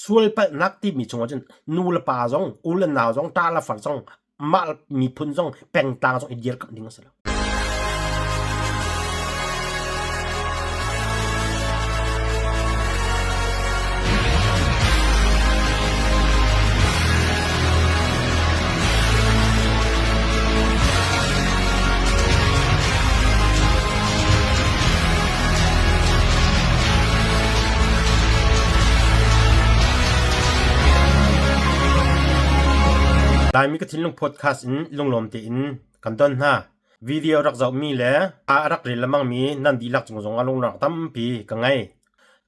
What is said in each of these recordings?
Sual palhnak timi chungah cun nu le pa zong, u le nau zong, ṭa le far zong, mah miphun zong, pengtlang zong i dirkamh ding a si lo. Laimi ka thinlung podcast in lunglawm tein kan don hna. Video rak zohmi le a rak rel lengmangmi nan dihlak cung zong ah lungrawk tampi ka ngei.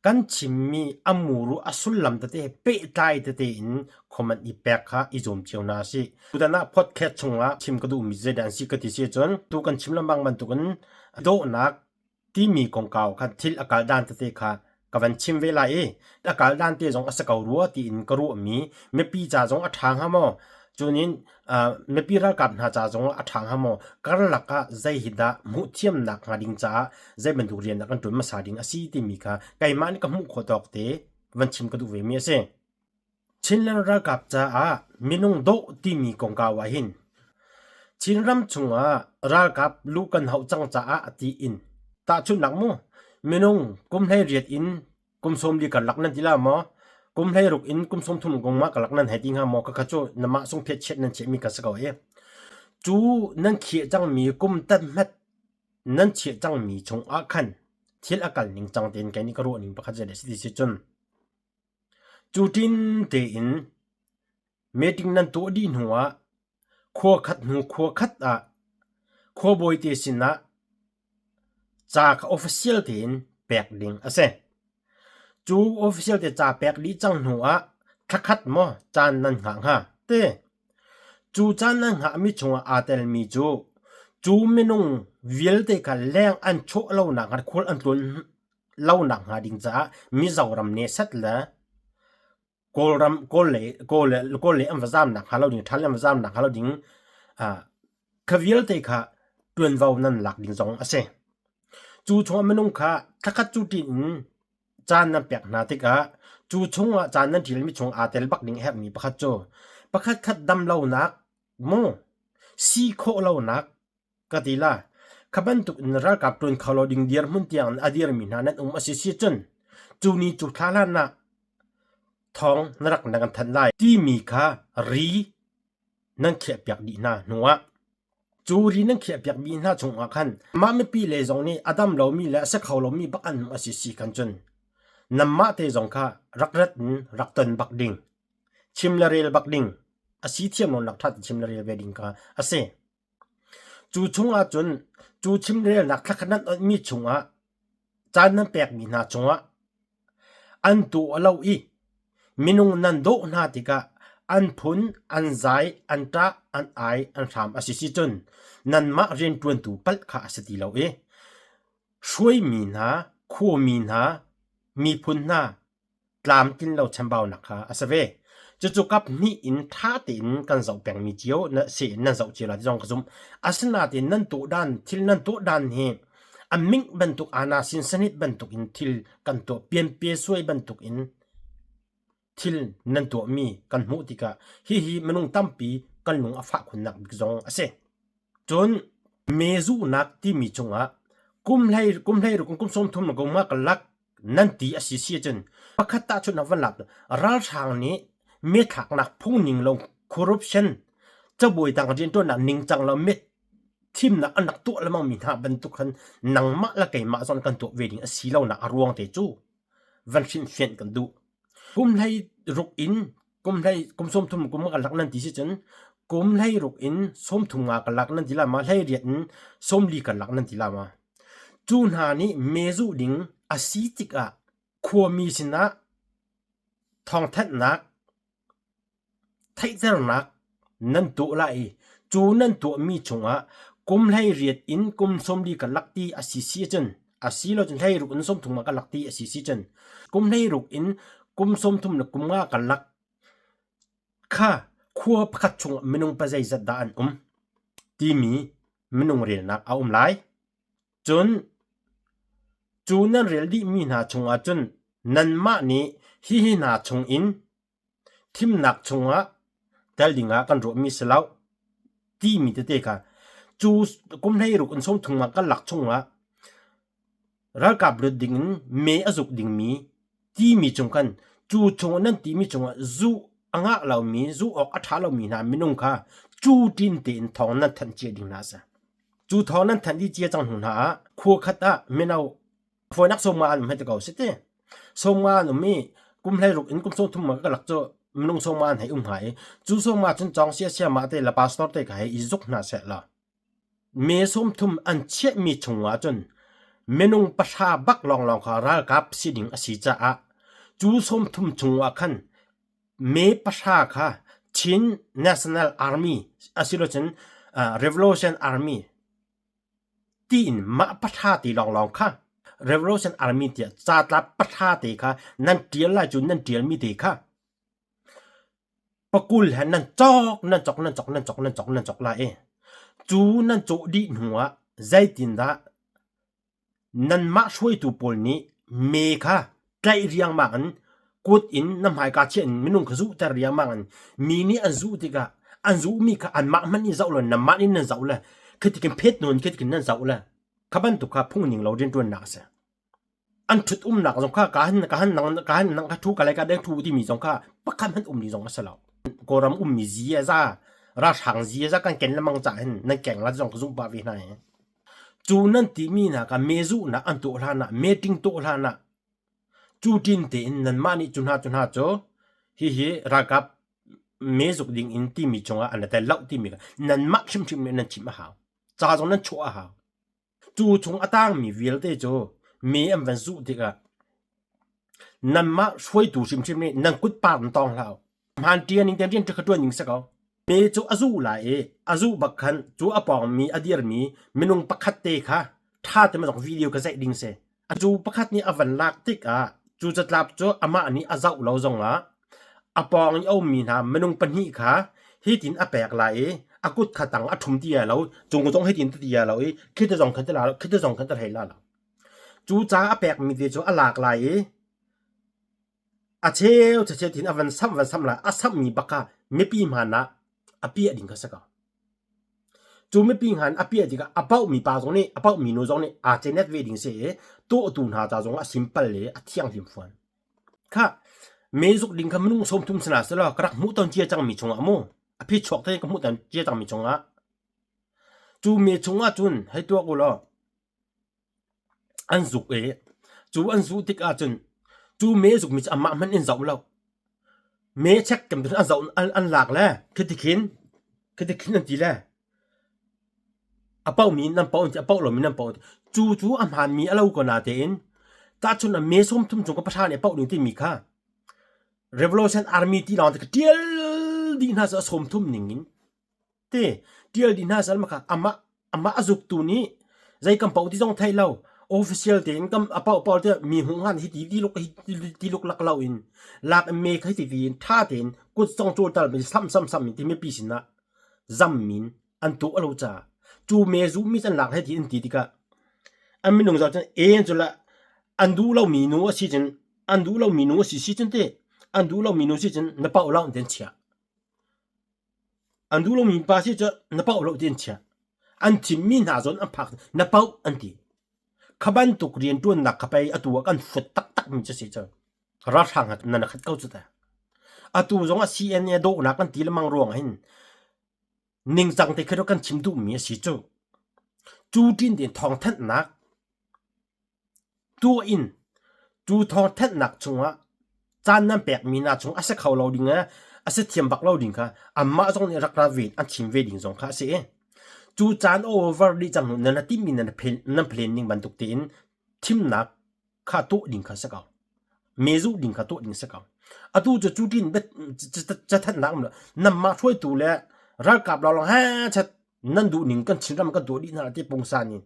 Kan chimmi a muru a sullam tete pehtlai tete in comment i pek kha i zuam cio hna sih. Tutan ah podcast chungah chim ka duhmi zeidah an si ka ti si ahcun tu kan chim lengmang bantukin dawhnak timi kongkau khan thil a kal dan tete kha ka van chim ve lai i a kal dan te zong a si ko rua tiin ka ruahmi mipi ca zong a ṭha hnga maw cunin mipi ralkap hna ca zong a ṭha hnga maw karlak ah zei hi dah hmuhthiamnak hnga ding caah zei bantuk rian dah kan ṭuan hmasa ding a si timi kha keimah nih ka hmuh khawh tawk te van chim ka duh ve mi a si. Chinland ralkap caah minung dawh timi kongkau ah hin Chinram chungah ralkap luh kan hauh cang caah tiin tahchunhnak mu minung kum 18 in kum 40 karlak nan ti la maw kum 16 in kum 30 kong ma karlak nan hei ti hnga maw khakha cu namah sung phiat chiat nan chiahmi ka si ko i cu nan khiah cangmi kum tat hmat nan chiah cangmi chungah khan thil a kal ning cang tein kei nih ka ruah ning pakhat zei si ti si cun Cu ṭin tein meeting nan tuah dih hnuah khua khat hnu khua khat ah khuabawi te sinah ca kha official tein pek ding a si. Cu official te ca pek dih cang hnuah thlakhat maw caan nan hngah hnga ti. Cu caan nan hngahmi chungah aa telmi cu cu minung vialte kha leng an chuah lonak hnga khual an tlawn lonak hnga ding caah Mizoram ne set le Kawlram Kawl le Kawl le Kawl le an va zamnak hnga lo ding ṭhal an va zamnak hnga lo ding kha vialte kha ṭuanvo nan lak ding zong a si. Cu chungah minung kha thlakhat cu ṭin in caan nan pek hna tikah cu chungah caan nan ṭialmi chung aa tel bak ding a herhmi pakhat cu pakhat khat dam lonak mu si khawh lonak Ka ti la. Kha bantuk in ralkap ṭuan kho lo ding dirhmun tiang in a dirmi hna nan um a si si cun cu ni cu thla hlan ah thawng na rak na kan thanh lai timi kha ri nan khiahpiak dih hna hnuah cu ri nan khiahpiak mi hna chungah khan mah mipi le zong nih a dam lomi le a si kho lomi bak an um a si si khan cun nanmah te zong kha rak rat in rak ton bak ding chim le rel bak ding a si thiam lo nak ṭha chim le rel ve ding kha a si. Cu chungah cun cu chimrelnak thlakhat nan onhmi chungah caan nan pekmi hna cungah an tuah a lo i minung nan dawh hna tikah an phun, an zai, an ṭah, an ai, an hram a si si cun nanmah rianṭuantu palh kha a si ti lo i hruaimi hna, khuami hna, miphun hna tlamtlin lo chambaunak kha a si ve. Cucu kap hnih in ṭha tein kan zoh pengmi cio na si in nan zoh cio lai ti zong ka zumh. Asinain nan tuah dan thil nan tuah dan hi a mingh bantuk ana sin sanit bantuk in thil kan tuah pianpe suai bantuk in thil nan tuahmi kan hmuh tikah hihi minung tampi kan lung a fah khunnak bik zong a si. Cun mezuhnak timi cungah kum hlei kum hlei kum 30 kum nga ka lak nan ti a si si ahcun pakhat tahchunhnak van lak ralhrang nih methlaknak phung ning lo corruption cabuai dang rianṭuannak ningcang lo met thimnak an rak tuah lengmang mi hna bantuk khan nangmah le keimah zong kan tuah ve ding a si lonak a ruang te cu van hrinhfianh kan duh. Kum hlei ruk in kum hlei kum 30 kum ka lak nan ti si cun kum hlei ruk in 30 nga ka lak nan ti la ma hlei riat in 40 ka lak nan ti la ma Cu hna nih mezuh ding a si tikah khuami sinah thawngthanhnak, theihternak nan tuah lai i cu nan tuahmi chungah kum 18 in kum 40 karlak ti a si si ahcun asilo cun 16 in 30 karlak ti a si si cun kum 16 in kum 30 le kum 5 karlak kha khua pakhat chungah minung pazeizat dah an um timi minung relnak a um lai. Cun cu nan rel dihmi hna chungah cun nanmah nih hihi hna chungin. Thimnak chungah tel dingah kan ruahmi si lo timi tete kha cu kum 16 in 30 ah kan lak chungah ralkap lut dingin me a zuk dingmi timi chung khan cu chung nan timi chungah zu a ngah lomi zu awk a ṭha lomi hna minung kha cu ṭin tein thawng nan thanh cia ding hna a si. Cu thawng nan thanh dih cia cang hnu hna ah khua khat ah mino fawinak sawmnga an um hei ti ko si ti. Sawmnga an um i kum 16 in kum 30 ah ka lak cu minung sawmnga an hei um hnga i cu sawmnga cun cawng sia mah te le pastor te kha hei i zuk hna seh law Me 30 an chiahmi chungah cun minung pahra bak lawnglawng kha ralkap si ding a si caah cu 30 chungah khan me pahra kha Chin National Army asilocun Revolution Army tiin mah pahra te lawnglawng kha Revolution Army tiah catlap pahra te kha nan ṭial lai cu nan ṭialmi te kha pakul he nan cawk nan cawk nan cawk nan cawk nan cawk nan cawk lai i cu nan cawh dih hnuah zeitindah nanmah hruaitu pawl nih me kha tlaih riangmang in kut in na hmaika chiah in minung kha zuhter riangmang in mi nih an zuh tikah an zuhmi kha anmah hmanh nih zoh lo nanmah nih nan zoh le khitikin phet nawn khitikin nan zoh le kha bantuk kha phung ning lo rianṭuannak a si. An ṭhut umnak zong kha ka han ka han nang ka han nang ka ṭhu ka lai ka deng ṭhu timi zong kha pakhat hmanh um ni zong a si lo. Kawlram ummi ziaza ralhrang ziaza kan ken lengmang caah hin nan keng la zong ka zumh pah ve hna hi. Cu nan timi hna kha mezuhnak an tuah hlan ah meeting tuah hlan ah cu ṭin tein nanmah nih cu hna cu hna cu hihi ralkap mezuk ding in timi cungah an tel lo timi kha nanmah hrimhrim nih nan chim a hau. Ca zong nan chuah a hau. Cu chung a tangmi vialte cu mi an van zuh tikah nanmah hruaitu hrimhrim nih nan kut par in tawng hlah u. Hmaan ṭian in rian kha ṭuan ding si ko. Mi cu a zuh lai i a zuh bak khan cu a pawngmi a dirmi minung pakhat te kha ṭha te zong video ka zeih ding si. Cu pakhat nih a van lak tikah cu catlap cu amah nih a zoh lo zongah a pawng i a ummi hna minung pahnih kha hitin a pek lai i a kut kha tang a ṭhum ti lai lo, cung zong hitin ti lai lo i khite zong khan ti la lo, khite zong khan ti hlei la lo. Cu ca a pekmi te cu a lak lai i a cheu cheu tin a van samh van samh lai, a samhmi bak kha mipi hmaan ah a piah ding kha si ko. Cu mipi hngan a piah tikah a pauhmi pa zong nih a pauhmi nu zong nih aa cenet ve ding si i tuahtu hna ca zong ah a simpal i a thianghlim fawn. Khah, mezuk ding kha minung 30 sana selaw ka rak hmuh ton cia cangmi chungah mu a phichuak te ka hmuh ton cia cangmi chungah cu me chungah cun hei tuak u law an zuk i cu an zuh tik ahcun cu me zukmi cu amah hmanh in zoh lo. Me chek kem an zoh an lak le khiti khin khiti khin an ti le a paomi nan paoh an ti a paoh lomi nan paoh an ti. Cu cu a hmaanmi a lo ko natein tahchun ah me 30 cung ka pahra nih a paoh ding timi kha Revolution Army ti lawng te kha ṭial dih hna cu a 30 ning in Te ṭial dih hna sal makha amah amah a zuktu nih zei kan paoh ti zong theih lo official tein kam a paoh paoh te mi hmuh hngan hi ti ti luk hi ti luk lak lo in lak in me kha ti ti in tha tein kut zong cul tal mi sam sam sam in ti mipi sin ah zam min an tu alo ca cu me zu mi an lak he ti in ti tikah an minung zau cun en cu la an duh lo mi nu a si cun an duh lo mi nu a si si cun te an duh lo mi nu si cun na paoh lo ten chia An duh lomi pa si cu na paoh lo ti an chiah. An thimmi hna zawn an phak na paoh an ti. Kha bantuk rianṭuannak kha pei atu ah kan fuat taktakmi cu si cu. Ralhrang he nan khat ko cu ta. Atu zong ah CNA dawhnak kan ti lengmang ruang hin ningcang te khi kan chim duhmi a si cu. Cu ṭin tein thawngthanhnak Tuah in cu thawngthanhnak chungah caan nan pekmi hna chung a si kho lo ding le a si thiam bak lo ding kha anmah zong nih rak ra ve an chim ve ding zong kha a si i cu caan over dih cang hnu nan timhmi nan nan plan ning bantuk tein thimnak kha tuah ding kha si ko. Mezuh ding kha tuah ding si ko. Atu cu cu tin cathanhnak um lo nanmah hruaitu le ralkap lawnglawng he chat nan duh ning kan Chinram kan tuah dih hna ti pungsan in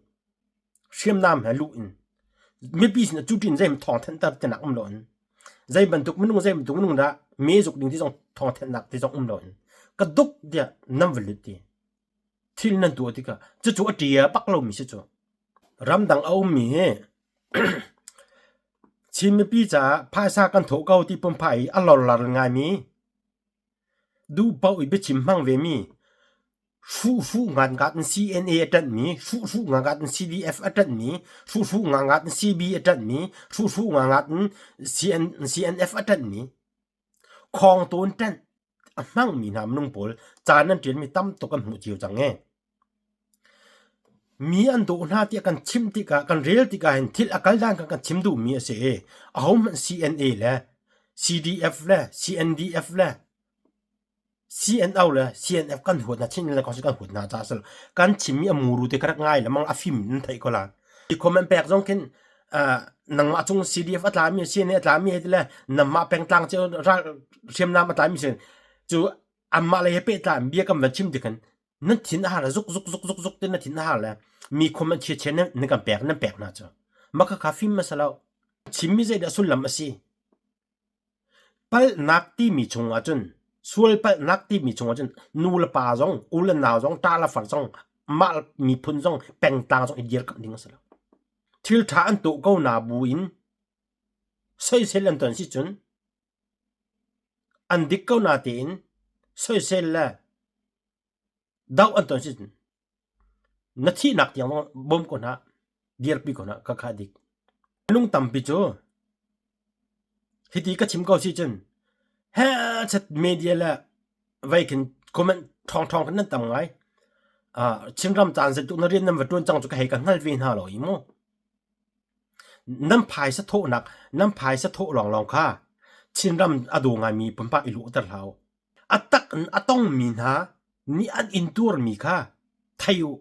hriamnam he luh in mipi sin ah cutin zei thawng thanhter tinak um lo in zei bantuk minung zei bantuk minung dah me zuk ding ti zong thawng thanhnak ti zong um lo in ka duk tiah nan va lut ti thil nan tuah tikah cucu a ṭia bak lomi si cu ramdang a ummi hi Chin mipi caah phaisa kan thawh ko ti pumphai i a lorlar ngaimi. Duh paoh i biachim hmang vemi hruhhruh ngangat in CNA a ṭanhmi, hruhhruh ngangat in CDF a ṭanhmi, hruhhruh ngangat in CB a ṭanhmi, hruhhruh ngangat in CN, CNF a ṭanhmi, khawngtawn ṭanh a hmangmi hna minung pawl ca nan ṭialmi tam tuk kan hmuh cio cang e. Mi an dawh hna tiah kan chim tikah kan rel tikah hin thil a kal dan kha kan chim duhmi a si i ahohmanh CNA le CDF le CNDF le CNO le CNF kan huat hna Chin le kan huat hna caah a si lo. Kan chimmi a muru te ka rak ngai lemang a fim nan theih ko la. I comment pek zong khin nangmah cung CDF a tlami CNA a tlami he ti le nangmah pengtlang cu ral hriamnam a tlami si cu anmah lei he pehtlai bia kan van chim tikhin nan thin a har zuk zuk zuk zuk zuk te na thin a har le mi comment chia chia nan kan pek nan pek hna cu maka kha fim ma salo chimmi zeidah sullam a si Palhnak timi chungah cun sual palhnak timi chungah cun nu le pa zong, u le nau zong, ṭa le far zong, mah miphun zong, pengtlang zong i dirkamh ding a si lo. Thil ṭha an tuah ko na bu in soisel an ton si cun an dik ko na tein soisel le doh an ton si cun na thihnak tiang zong bawm ko hna, dirpi ko hna, ka kha dik. Minung tampi cu hiti ka chim ko si cun he chat media le vei khin comment ṭhawng ṭhawng khin nan tam ngai. Chinram caan zeitluk na rian nan va ṭuan cang cu ka hei ka hngal ve hna lo i mu. Nan phaisa thawhnak, nan phaisa thawh lawnglawng kha Chinram a daw ngaimi pumpak i luhter hlah u. A tak in a tongmi hna nih an intuarmi kha thei u.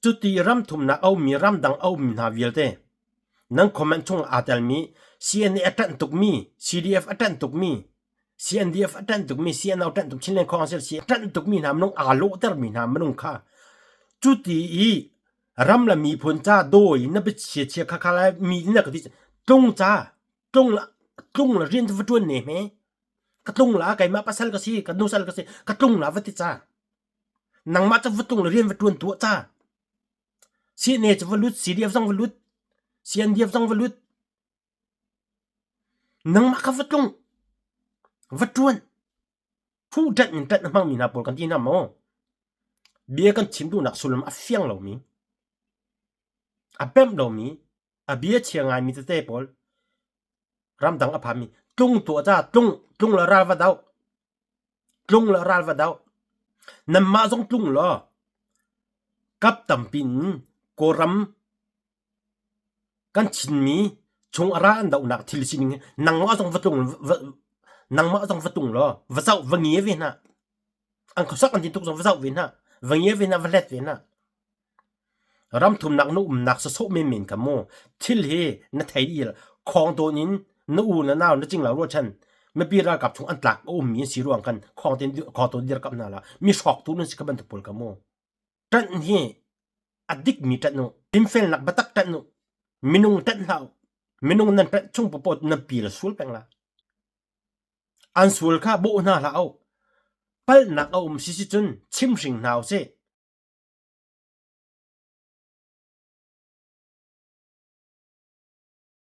Cuti ramthumnak a ummi ramdang a ummi hna vialte nan comment chung aa telmi CNA a ṭanh tukmi, CDF a ṭanh tukmi, CNDF a ṭanh tukmi, CNO ṭanh tuk Chinland Council si a ṭanh tukmi hna minung aa lawhtermi hna minung kha cuti i ram le miphun ca dawi na biachia chia kha kha lai mi na ka ti tlung ca tlung la tlung la rian va ṭuan ne hme ka tlung la keimah pasal ka si ka nusal ka si ka tlung la va ti ca nangmah cu va tlung la rian va ṭuan tuah ca CNA cu va lut CDF zong va lut CNDF zong va lut nangmah kha va tlung va ṭuan phu ṭanh in ṭanh a hmangmi hna pawl kan ti hna maw bia kan chim duhnak sullam a fiang lomi a pemh lomi a bia chia ngaimi tete pawl ramdang a phanmi tlung tuah ca tlung tlung le ral va doh tlung le ral va doh nanmah zong tlung law kap tampi in Kawlram kan Chinmi chung a ral an dohnak thil sining hi nangmah zong va tlung nangmah zong va tlung law va zoh va ngia ve hna an khuasak an tin tuk zong va zoh ve hna va ngia ve hna va hlet ve hna Ramthumnak na umnak sawsawh menmen kha mu thil hi na thei dih khawng tawn in na u na nau na cingla ruahchan mipi ralkap chung an tlak a ummi an si ruang khan khawng ten khawng tawn dirkamh hna la mi hrawktu nan si kha bantuk pawl kha mu ṭanh hi a dikmi ṭanh u dinfelnak biatak ṭanh u minung ṭanh hlah u minung nan ṭanh chung paoh nan pil sual peng la an sual kha bawh hna hlah u palhnak a um si si cun chimhring hna u sih.